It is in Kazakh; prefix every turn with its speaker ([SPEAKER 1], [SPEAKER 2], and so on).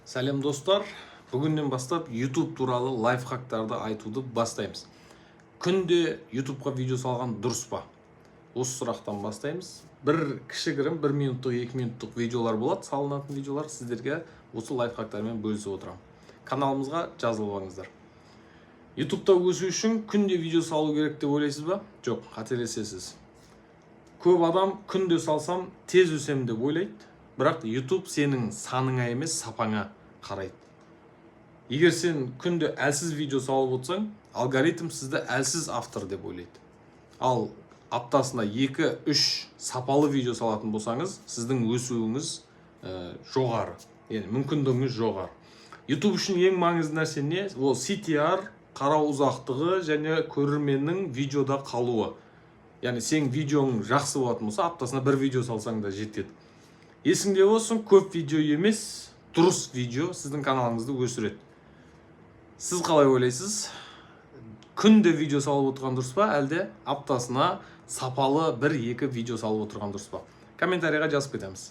[SPEAKER 1] Сәлем, достар! Бүгіннен бастап YouTube туралы лайфхактарды айтуды бастаймыз. Күнде YouTubeқа видео салған дұрыс па? Осы сұрақтан бастаймыз. Бір кішігірім 1 минуттық, 2 минуттық видеолар болады, салынатын видеолар. Сіздерге осы лайфхактармен бөлісіп отырамын. Каналымызға жазылып алыңыздар. YouTubeта өсу үшін күнде видео салу керек деп ойлайсыз ба? Жоқ, қателесесіз. Көп адам күнде салсам, тез өсемін деп ойлайды. Бірақ YouTube сенің саныңа емес, сапаңа қарайды. Егер сен күнде әлсіз видео салып отырсаң, алгоритм сізді әлсіз автор деп ойлайды. Ал аптасына 2-3 сапалы видео салатын болсаңыз, сіздің өсуіңіз жоғары, яғни мүмкіндігіңіз жоғары. YouTube үшін ең маңызды нәрсе не? Ол CTR, қарау ұзақтығы және көрерменнің видеода қалуы. Яғни сенің видеоң жақсы болатын болса, аптасына бір видео салсаң да жетеді. Есіңде болсын, көп видео емес, дұрыс видео сіздің каналыңызды өсіреді. Сіз қалай ойлайсыз? Күнде видео салып отырған дұрыс па, әлде аптасына сапалы бір екі видео салып отырған дұрыс па? Комментарийға жазып кетеміз.